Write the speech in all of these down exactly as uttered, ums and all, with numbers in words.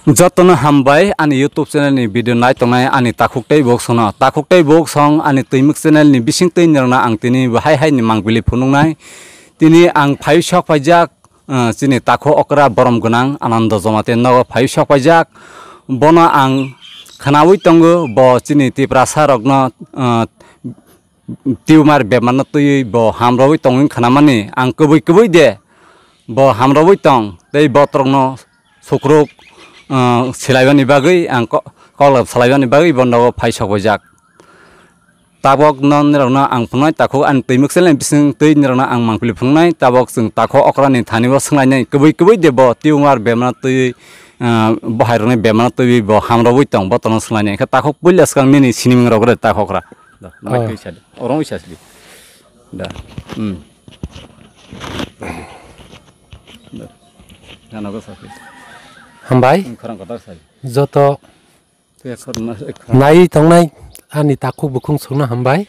Jotono hambai ani YouTube channel ni video nai tongnai ani takhuk tei bok sono. Takhuk tei bok song ani twimuk channel ni bising twi nirokno ang tini bo hai hai ni mangpili phunuknai. Tini ang phai sok paijak, ah, chini takhuk okra borom gwnang Anando Jamatia nogo phai sok paijak. Bono ang khwnaui tongo, bo chini Tiprasa rokno, ah, tumor bemarno twiwi bo hamrogwi tongwi khwnamani ang kubui kubui de bo hamrogwi tong tei botrokno sukruk, ah, silaibani bagwi ang ko-, koklop salaibani bagwi bo nogo phai sokbaijak. Tabok no nirokno ang phunuknai, takhuk ani twimuk channel ni bising twi nirokno ang mangpili phunuknai, tabok chwng takhuk okrani thani bo swnglainai kubui kubui de bo tumor bemarno twiwi, ah, bo hairokni bemarno twiwi bo hamrogwi tong botrokno swnglainai. Khe takhuk puila swkang nini sinimung rok re takhuk ra. Da, mic Oh. twi sa de. Oro wngwi sa sidi. Da. Hmm. Da. Gana go sa sidi. Hambai. Hmm, khorang kotor sa sidi. Joto Twi khorang ma, eh, khorang. Nai tongnai ani takhuk bukhung songno hambai.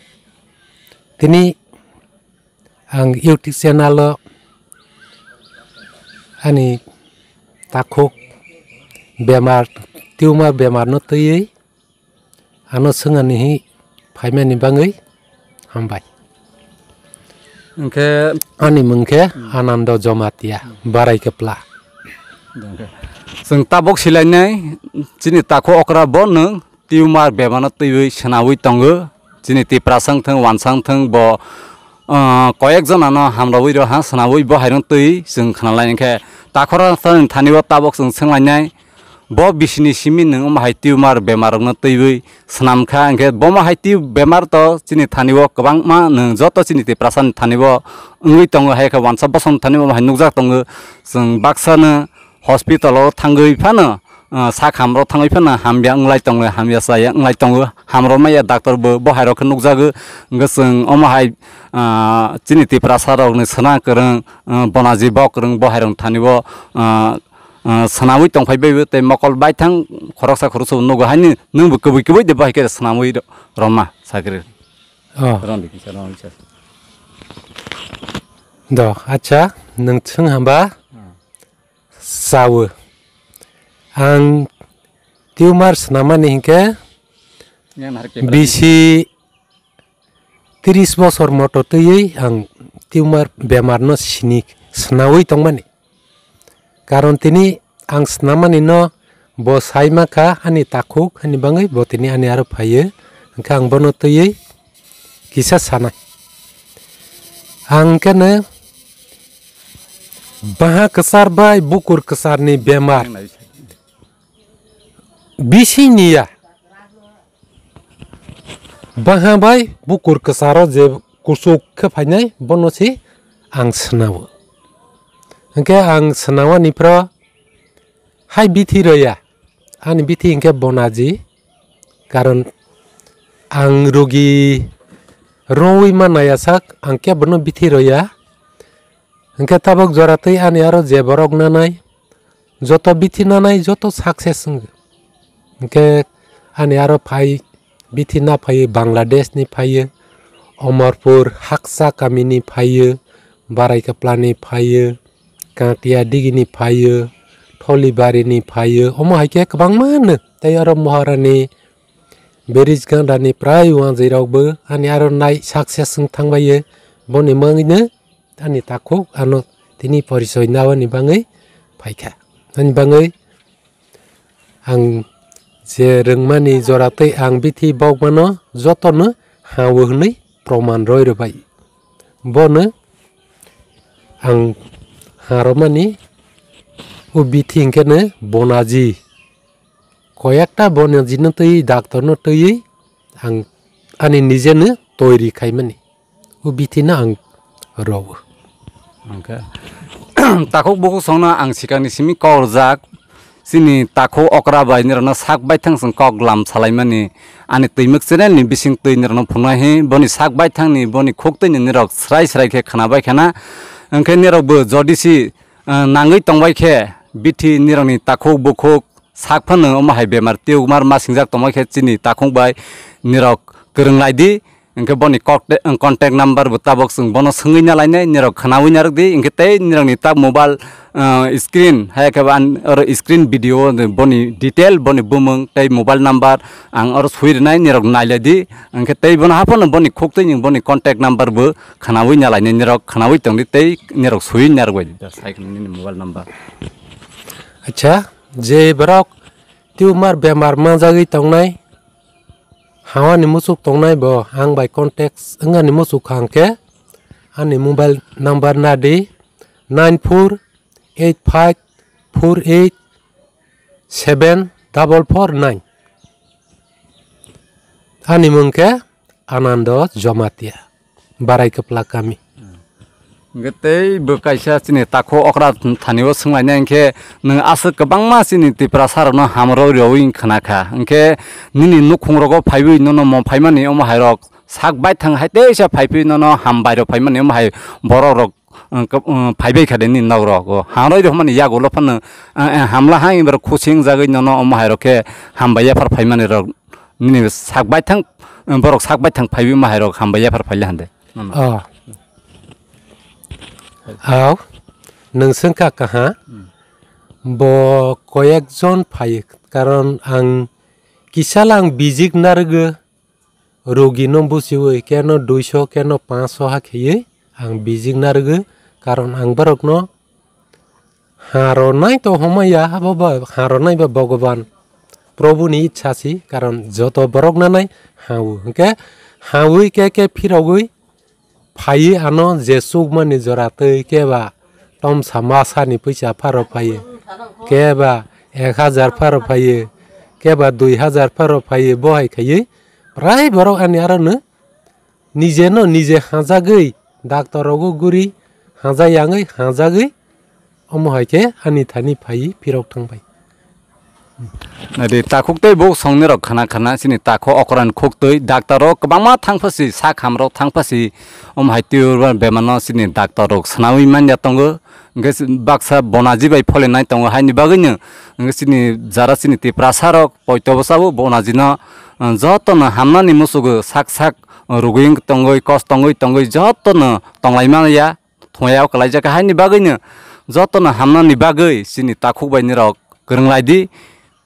Tini ang YouTube channel o ani takhuk bemar, tumor bemar no twiwi ano swngnani hi phaimani bangwi hambai. Hwnkhe ani mung khe Anando Jamatia, Barai Kwpla. Hwnkhe chwng tabok silainai, chini takhuk okra bo nwng tumor bemarno twiwi swnaui tongo. Chini Tiprasa wngthung, wansa wngthung, bo, ah, koyek jonano hamrogwi rw ha, swnaui bo hairok twi chwng khwnalai. Hwnkhe takhuk okra thani bo tabok chwng swnglainai. Bo bisini simi nwng omo hai tumor bemar rokno twiwi swnam kha, hwnkhe bomo hai twi bemar to chini thani o kwbangma nwng joto chini Tiprasa ni thani o wngwi tongo, hai khe wansa bosong thani o hai nukjak tongo. Chwng baksa no hospital o thangwi phano, ah, sak hamrok thangwi phano hamya wnglai tongo, hamya chaya wnglai tongo, hamrok maya doctor bo bo hai rok khe nukjago. Hwnkhe chwng omo hai, ah, chini Tiprasa rok ni swnam kwrwng, ah, Bonaji bo kwrwng bo hai rok thani o, ah, ah, swnamwi tongphai bai bo tei mokol baithang khoroksa khoroksa bo nugo, haini nwng bo kubui kubui de bahai khe swnamwi ro-, rwma sakri. Oh. Rwng di kisa, rwng di kisa. Do, acha, nwng thwng hamba? Hmm. Sawo. Ang tumor swnamani hinkhe Yang nahar ke bisi tris bosor moto twiwi ang tumor bemarno sini, swnaui tongmani. Karon tini ang swnamani no bo sai ma kha ani takhuk, ani bangwi bo tini ani aro phaiyo. Hwnkhe ang bono twiwi kisa sanai. Ang khe no baha kwchar bai bukur kwcharni bemar bising ni ya. Baha bai bukur kwcharo je kuchuk khe phainai, bono se ang swnao. Hwnkhe ang swnawani phro hai bithi rwya, ani bithi hwnkhe Bonaji, karon ang rugi rwui ma naiya sak, ang kebono bithi rwya. Hwnkhe tabok jora twi ani aro je borok nanai, joto bithi nanai, joto success wng. Hwnkhe ani aro phai bithi na phaiwi Bangladesh ni phaiwi, Omorpur Haksa kami ni phaiwi, Barai Kwpla ni phaiwi, Katia Digi ni phaiwi, Tholibari ni phaiwi, omo hai khe kwbangma no. Tei aro Moharani, Berijganda ni prai wanjwi rok bo ani aro nai success wng thang bai, boni mangwi no ani takhuk ano tini porichoi nawani bangwi phaikha. Ani bangwi ang je rwngmani jora tei ang bithi bokmano jotono ha-o hwnwi proman roi rwbai. Bono ang ha rwmani o bithi hwnkhe no Bonaji. Koyekta Bonajino twi, doctorno twiwi ang ani nijeno toiri khaimani. O bithino ang rwo. Hwnkhe takhuk bukhuk songno ang sikangni simi kok rwjak. Chini takhuk okra bai nirokno sak baithang chwng kok lam salaimani ani twimwk channel ni bising twi nirokno phunuknai hi boni sak baithangni boni khuk twini nirok srai srai khe khwnabai khana. Hwnkhe nirokbo jodi si, ah, nangwi tongbai khe bithi nirokni takhuk bukhuk sak phano omo hai bemar tiyokmar ma singjak tongma khe chini takhuk bai nirok kwrwng lai di. Hwnkhe boni contact, contact number bo tabok chwng bono swngwi nalainai, nirok khwnawi narwk di, hwnkhe tei nirokni tak mobile, ah, screen, hai khe ba an-, oro screen video boni detail, boni bumung tei mobile number ang oro swi rwnai, nirok nailai di, hwnkhe tei bono haphano boni khuktwi nwng boni contact number bo khwnawi nalainai, nirok khwnawi tongdi tei nirok swi narwk bai di, sai khwna nini mobile number. Acha, je borok tumor bemar manjagwi tongnai, hawani muchuk tongnai bo ang bai contact wngani muchuk kha hwnkhe ani mobile number nadi nine four eight five four eight seven double four nine. Ani mung khe Anando Jomatia, Barai Kwplak kami. Hwnkhe tei bo kaisa chini takhuk okra thani o swnglainai hwnkhe nwng aswk kwbangma chini Tiprasa rokno hamrok riowi khna kha. Hwnkhe nini nukhung rogo phaiwi nono mo phaimani omo hairok sak baithang hai teisa phaiphwi nono hambai rok phaimani omo hai borok rok, uh, kab-, uh, phaibai kha de nini nok rogo. Hamroi rok mani yagulo phano, uh, uh, hamla hai borok khusing jagwi nono omo hairok khe hambai yaphar phaimani rok nini sak baithang, uh, borok sak baithang phaiwi omo hairok hambai yaphar phaile hande. Nono. Oh. Aw, nwng swngkha kaha. Hmm. Bo koyekjon phai, karon ang kisa lang bijik narwgwi, rogi no buchiwi, keno duiso, keno panchso ha kheywi ang bijik narwgwi, karon ang borokno ha rwnai to homaya, abo ba ha rwnai ba Bhogoban Probhu ni ichha si, karon joto borok nanai ha-o, hwnkhe ha-wi khe khe phirogwi phaiwi ano je chukmani jora twi keba tomsa masani puisa pharo phaiwi, keba ek hajar pharo phaiwi, keba dui hajar pharo phaiwi, bo hai khaiwi prai borok ani aro no nije no nije hajagwi doctor rogo guri haja yangwi hajagwi omo hai khe ani thani phaiwi phirok thangbai. Nadi takhuk tei buk songni rok khana khana chini takhuk okran khuk twi doctor rok kwbangma thang phasi sak ham rok thang phasi omo hai twi bemar no chini doctor rok swnamwi manya tongo. Hwnkhe baksa bonaji bai pholenai tongo, haini bagwino hwnkhe chini jara chini Tiprasa rok poito bwsabo bonaji no, uh, jotono hamnani musugo sak sak rugwi tongwi kos tongwi tongwi jotono tonglaimani ya. Thungya o kwlaijak kha, haini bagwino jotono hamnani bagwi chini takhuk bai nirok kwrwng lai di.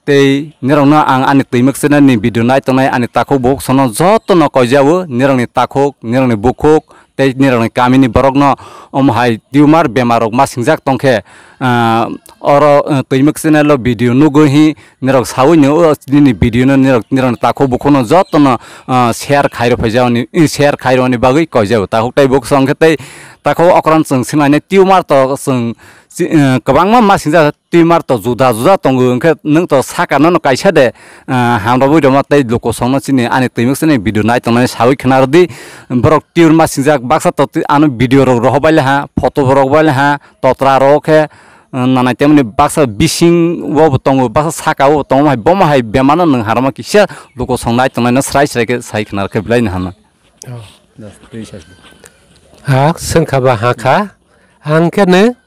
Tei nirokno ang ani twimwk channel ni video nai tongnai ani takhuk bukhuk sono jotono koijao, nirokni takhuk, nirokni bukhuk tei nirokni kamini borokno omo hai tumor bemar rok ma singjak tongkhe, ah, oro, ah, twimwk channel o video nugwi hi nirok sawi nio, o nini video no nirok, nirokni takhuk bukhukno jotono, ah, share khairo phaijao ni, share khairo ni bagwi koijao takhuk tei bukhuk songkhe tei takhuk okran chwng singlainai tumor to chwng si-, ah, kwbangma ma singjak. Tumor to juda juda tongo, hwnkhe nwng to saka nono kaisa de, ah, hamrobwi rwma tei lukusongno chini ani twimwk chini video nai tongnai sawi khna rwdi. Borok tumor ma singjak baksa to twi-, ano video rok rohor bai le ha, photo borok bai le ha, totra rok khe, ah, nanai temni baksa bising o bo tongo, baksa saka o bo tongo, hai bomo hai bemar no nwng harma kisa lukusong nai tongnai no srai srai khe sai khna rwkhe belai no hama. Oh. Das, twi sas. Ha, swngkha ba ha kha. Ang khe ne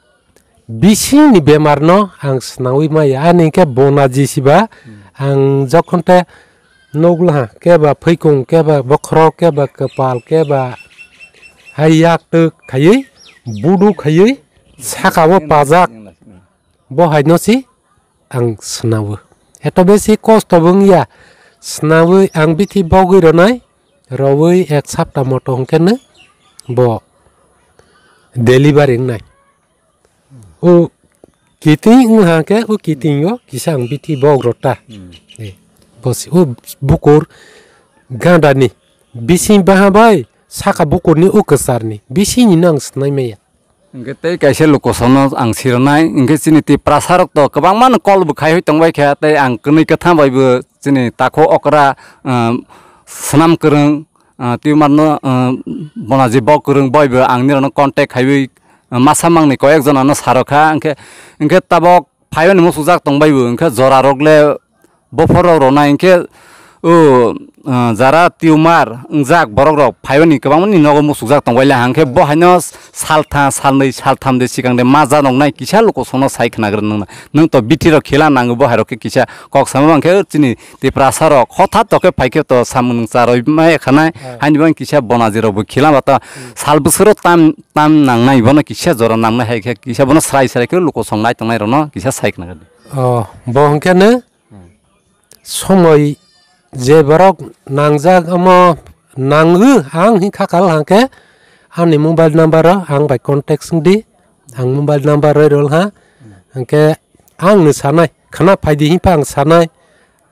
bisingni bemar no ang swnamwi maya. Ani khe bona jisiba, hmm, ang jokhon te nuglaha, keba phaikung, keba bokhorok, keba kwpal, keba hai yak twk khaiwi, budu khaiwi, saka o pajak. Bo hai no si ang swnamwi. Eto besi kosto bo wngya. Swnamwi ang bithi bogwi rwnai, rowwi ek sapta moto hwnkhe no bo delivery wngnai. O kiting wngha khe, o kiting o kisa ang bithi bog rota. Hmm. Eh, bosi o bukur ganda ni bising baha bai saka bukur ni o kwchar ni bising ni no ang swnai maya. Hwnkhe tei kaisa lukusongno ang sironai, hwnkhe chini Tiprasa rok to kwbangma no call bo khai hoi tongbai kha, tei ang kwnwi kwthang bai bo chini takhuk okra, ah, swnam kwrwng, ah, tei marno, ah, bonaji bok kwrwng bai bo ang nirokno contact khaiwi, ah, masa mangni koyek jonano sarokha, hwnkhe, hwnkhe tabok phaiyani muchukjak tongbai bo, hwnkhe jora rok le bophor rok rwnai, hwnkhe O, ah, jara tumor wngjak borok rok phaibani kwbangmani nogo musukjak tongbaila, hwnkhe bo haino saltha, salnwi, saltham de sikang de ma janoknai kisa luku songno sai khnagrw nwng, nwng to bithi rok khela nango bo hai rok khe kisa kok sama bang khe chini Tiprasa rok hothat to khe phai khe to samung nung charoi mai khanai, hai. Haini bang kisa bonaji rok bo khela ba ta sal bwswro tam, tam nangnai bono kisa jora nangnai hai khe kisa bono srai srai khe luku songnai tongnai rokno kisa sai khnagrw. Oh, bo hwnkhe no? Somoi je borok nangjak omo nango ang hinkha kal hangke ani mobile number o ang bai contact swngdi, ang mobile number roi rol ha, hangke ang no sanai khana phaidi hinpha ang sanai,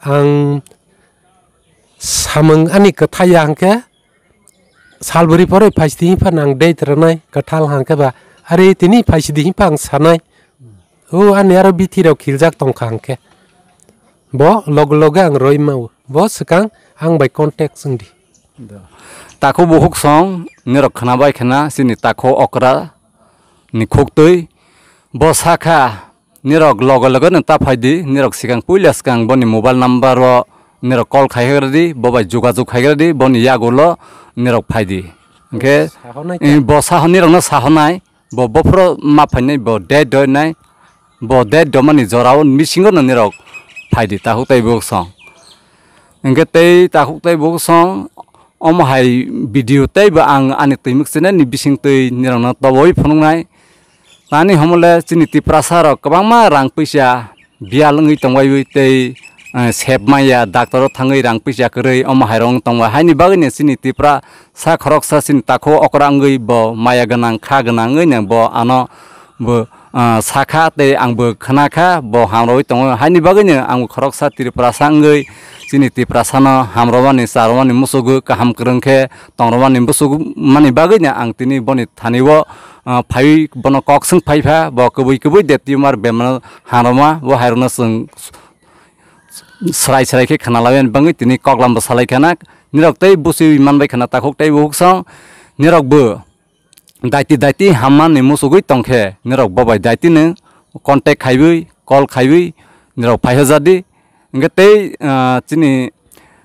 ang samung ani kwthai ya hangke, salbwrwi poroi phaisidi hinpha nang date rwnai kwthal hangke ba, are tini phaisidi hinpha ang sanai. O ani aro bithi rok khiljak tongkha hangke. Bo loge loge ang roi mao. Bo swkang ang bai contact swngdi. Takhuk bukhuk song nirok khwnabai khwna chini takhuk okra ni khuktwi. Bo sakha, nirok loge loge no ta phaidi, nirok sikang puila swkang boni mobile number o nirok call khai rwdi, bo bai jogajog khai rwdi, boni yagulo nirok phaidi. Hwnkhe, sahonai eh, ta. Bo saho nirokno sahonai, bo bophoro ma phainai, bo date doinai, bo date domani jorao bisingo no nirok phaidi, takhuk tei bukhuk song. Hwnkhe tei takhuk tei bukhuk song, omo hai video tei bo ang ani twimuk channel ni bising twi nirokno toboi phunuknai. Tani homole chini Tiprasa rok kwbangma rang puisa biyal wngwi tongwaiwi tei, eh, sep maya doctor o thangwi rang puisa kwrwi omo hai rok wng tongba. Haini bagwi no chini Tiprasa khoroksa chini takhuk okra wngwi bo maya gwnang kha gwnang wngwi no bo ano bo, ah, sakha tei angbo khwnakha bo hamrogwi tongo. Haini bagwino ang khoroksa Tiprasa wngwi chini Tiprasano hamromani, charomani musugo kaham kwrwng khe tongromani musugo mani bagwino ang tini boni thani o, ah, phaiwi bono kok swng phaipha, bo kwbwi kwbwi de tumor bemano hamroma, bo hairokno chwng srai srai khe khwnalaiwi bangwi tini koklam bo salai khana. Nirok tei busiwi manbai khana takhuk tei bukhuk song, nirok bo daiti daiti hammani musugwi tongkhe, nirok bobai daitino contact khaiwi, call khaiwi, nirok phaiha jadi. Hwnkhe tei, ah, chini,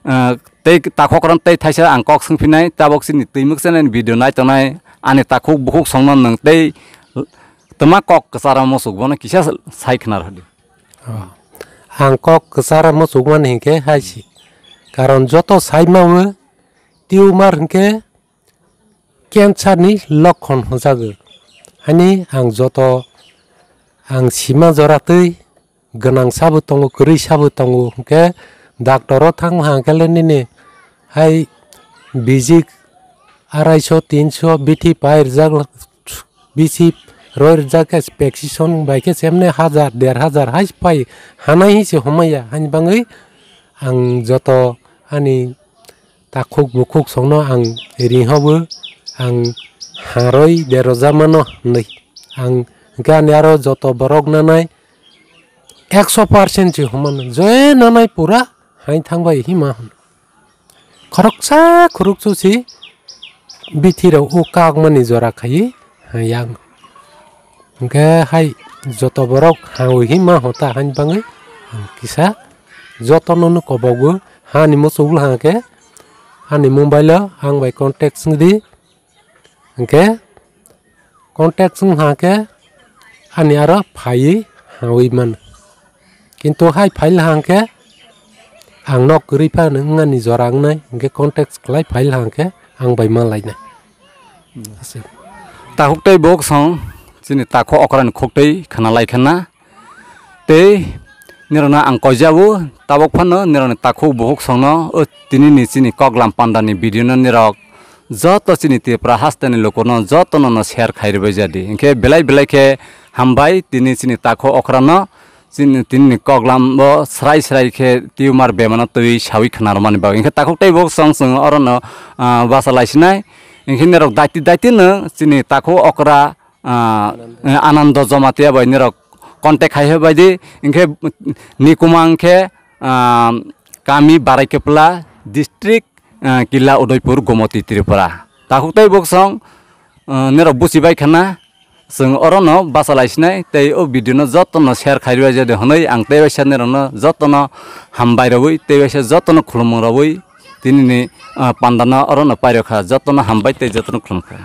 ah, tei takhukran tei thaisa ang kok swngphinai, tabok chini twimuk channel ni video nai tongnai, ani takhuk bukhuk songno nwng tei twma kok kwcharo musuk bono kisa sai khna rwdi. Oh. Ang kok kwcharo musuk mani hinkhe hai si. Karon joto sai mawo tumor hinkhe cancer ni lokhon hwnjago. Hani ang joto ang sima jora twi gwnang sabo tongo, kwrwi sabo tongo, hwnkhe doctor o thang hang khe le nini hai bijik arai so, tin so bithi pai rwjak, bisi roi rwjak khe prescription bai khe chemne hajar, der hajar hai pai hanai se homaya. Hani bangwi ang joto ani takhuk bukhuk songno ang ringhobo, ang haroi derojamano hinwi. Ang hwnkhe ani aro joto borok nanai ekso percent se hwnmano, je nanai pura haino thangbai hima hwn. Khoroksa khoroksa se bithirok o kakmani jora khaiwi yang. Hwnkhe hai joto borok hangwi hima hota haino bangwi ang kisa jotono no kobogo. Hani muchunglo hangkhe ani mobile o ang bai contact swngdi, hwnkhe contact swng hangkhe ani aro phaiwi hangwi mano. Kintu hai phail hangkhe ang nok kwrwi phano wngmani jora wngnai, hwnkhe contact khlai phail hangkhe ang bai ma lainai. Aswk. Takhuk tei bok song chini takhuk okrani khuk tei khna lai khna. Tei nirokno ang koijabo, tabok phano nirokni takhuk bukhuk songno o tinini chini koklam pandani video no nirok joto chini Tripura hasteni lukurokno jotono no share khai rwbai jadi. Hinkhe belai belai khe hambai tini chini takhuk okrano chini, tinini koklam bo srai srai khe tumor bemano twi sawi khna rwmani bagwi. Hinkhe takhuk tei bukhuk song chwng orono, ah, basa laisinai. Hinkhe nirok daiti daiti no chini takhuk okra ah, Anando Jamatia bai nirok contact khai he bai di, hinkhe Nikuma hinkhe, ah, kami Baraikepla, district, ah, Killa Udaipur, Gomoti, Tripura. Takhuk tei bok song, ah, nirok buchi bai khana, Chwng orono bachalai sinai tei o video no jotono share khai rwjadi hwnwi ang tei waisa nirokno jotono hambai rwui tei waisa jotono khulumung rwui tinini, ah, pandano orono pairokha, jotono hambai tei jotono khulumkha.